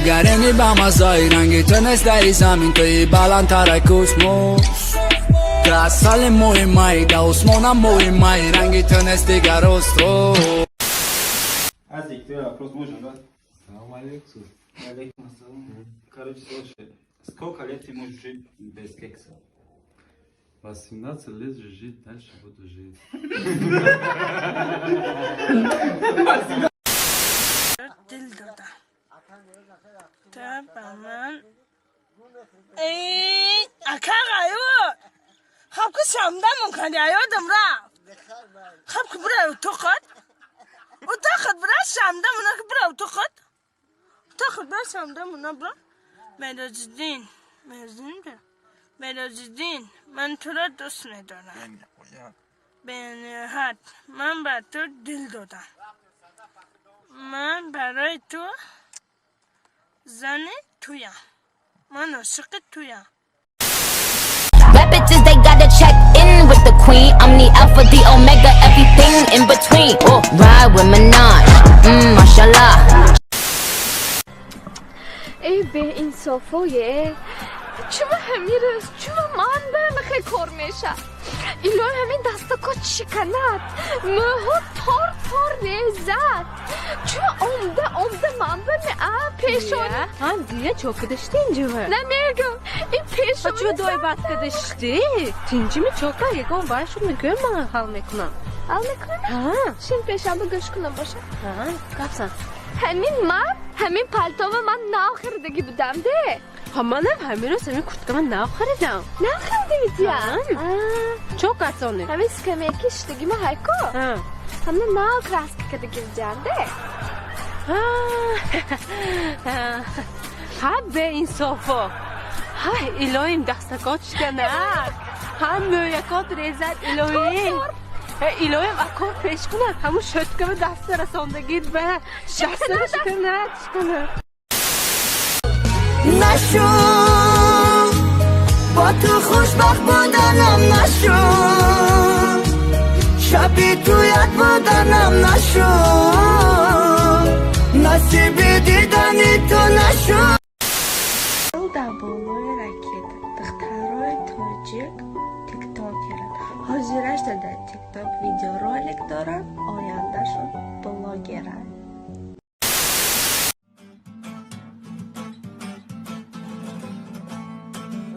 Нигарени ба маззаи ранги ту нест дар замин, туи баландтара космос. Ту асали моҳи май, да осмонам моҳи май, ранги ту нест дигар остров. Азик, твой вопрос можно, да? Салам алейкум. Алейкум ассалам. Короче, слушай, сколько лет ты можешь жить без кекса? 18 лет же жить, дальше буду жить. Дил додам. Ту ба ман эй ака ғайюр, хаб ки шамдамон кардӣ, ёдам рафт. Хаб ки бира утоқат, утоқат бира, шамдамона ки бира утоқат, утоқат бира, шамдамона бира. Мероҷиддин, Мероҷиддин, Мероҷиддин, ман туро дӯст медорам бениҳоят. Ман ба ту дил додам, ман барои ту зани туям, ман ошиқи туям. Rap bitches, they gotta check in with the queen. I'm the alpha, the omega, everything in between. Oh, ride with Minaj, mashallah. Эй, беинсофое, чува ҳамирас, чува ман ба михе кор меша? Илоҳи, ҳамин дастако шиканад, мӯҳо тор тор резад. Чува омда омда ман ба меа пешони? Ҳам дия чо кадашти инҷава? Намегум ин пешони. Чува дой бад кадашти? Тинҷими чока ягон вай шуд, мегӯям, ман ҳал мекунам. Ҳал мекунам? Шин пешамба гӯш кунам боша. Гапсан. Ҳамин мард, ҳамин палтова ман нав харидагӣ будам де. Ҳа, манам ҳамин рӯз ҳамин курткама нав харидам. Нав харидавидия? Чо касоне? Ҳамин скамейки шидагима ҳайко, ҳамна нав краска кардагӣ будиам де. Ҳа, беинсофо, ҳай, илоҳим, дастакот шиканад, ҳам мӯякот резад, илоҳим, илоҳим, акор пеш кунад, ҳамун шӯткама даста расондагит ба дастара шиканад, шиканад. Нашуд, бо ту хушбахт буданам нашуд, шаби туят буданам нашуд, насиби дидани ту нашуд. Дар болои ракета духтарои тоҷик тиктокеранд. Ҳозирашда дар Тикток видеоролик доранд, ояндашон блогеранд.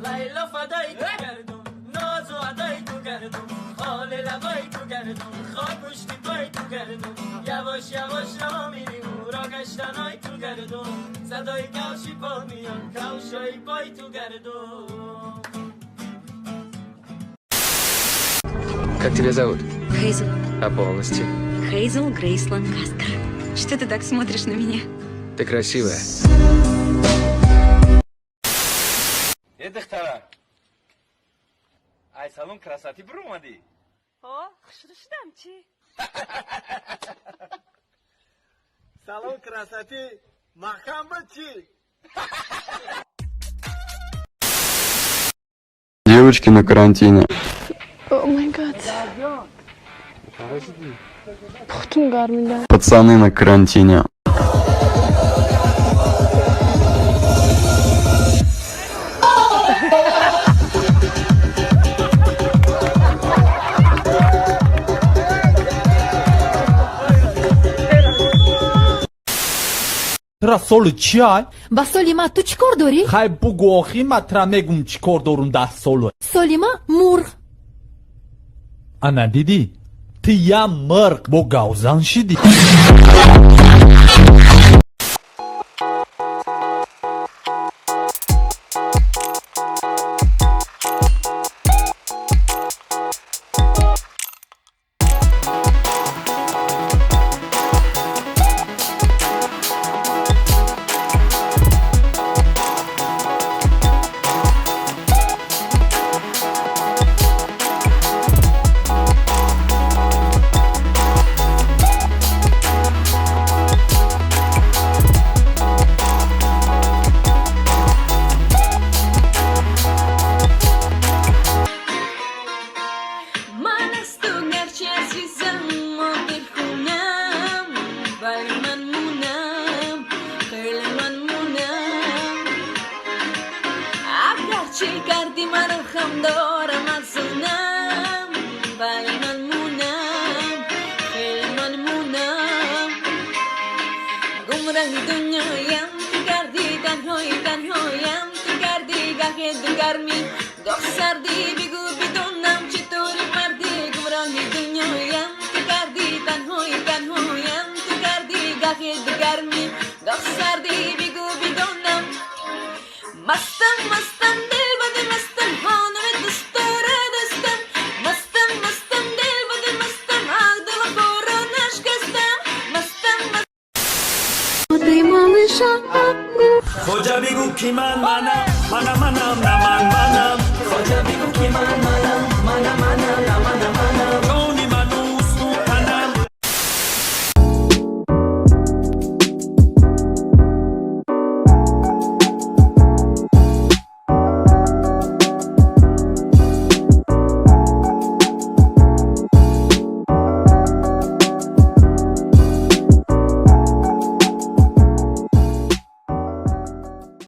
لیلا فدای تو گردم، ناز و ادای تو گردم، خال لبای تو گردم، خاک پشتی پای تو گردم، یواش یواش را میریم را گشتنای تو گردم، صدای کفشی پا میان کفشای پای تو گردم. Как тебя зовут? Хейзел. А полностью? Хейзел Грейс Ланкастер. Что ты так смотришь на меня? Ты красивая. Э, духтара, ай салон красоты биромадӣ? Хушрӯ шудам чӣ? Салон красоты маҳкам буд чӣ? Девочки на карантине. Oh my God, пухтум гармида. Пацаны на карантине. Тра соли чиай? Ба соли ма ту чӣ кор дорӣ? Хай, бугу охи, ма тра мегум чӣ кор дорум дар солу. Соли ма мурғ. Ана дидӣ, ту я мирғ бо гавзан шидӣ. Чӣ кардӣ маро хам дорам афсонам, вале ман мунам, хеле ман мунам. Гумроҳи дунёям ту кардӣ, танҳои танҳоям ту кардӣ, гаҳе ду гармӣ, гоҳ сардӣ, бигӯ бидонам чӣ тури мардӣ. Гумроҳи дунёям ту кардӣ, танҳои танҳоям ту кардӣ, гаҳе ду гармӣ, гоҳ сардӣ, бигӯ бидонам. Мастам, мастам, дил бада мастам, хонами дустора дастам. Мастам, мастам, дил бада мастам, аҳду вафоро нашкастам. Мастам. Ты, малыша. Хоҷа, бигӯ, ки ман манам, мана манам, на ман.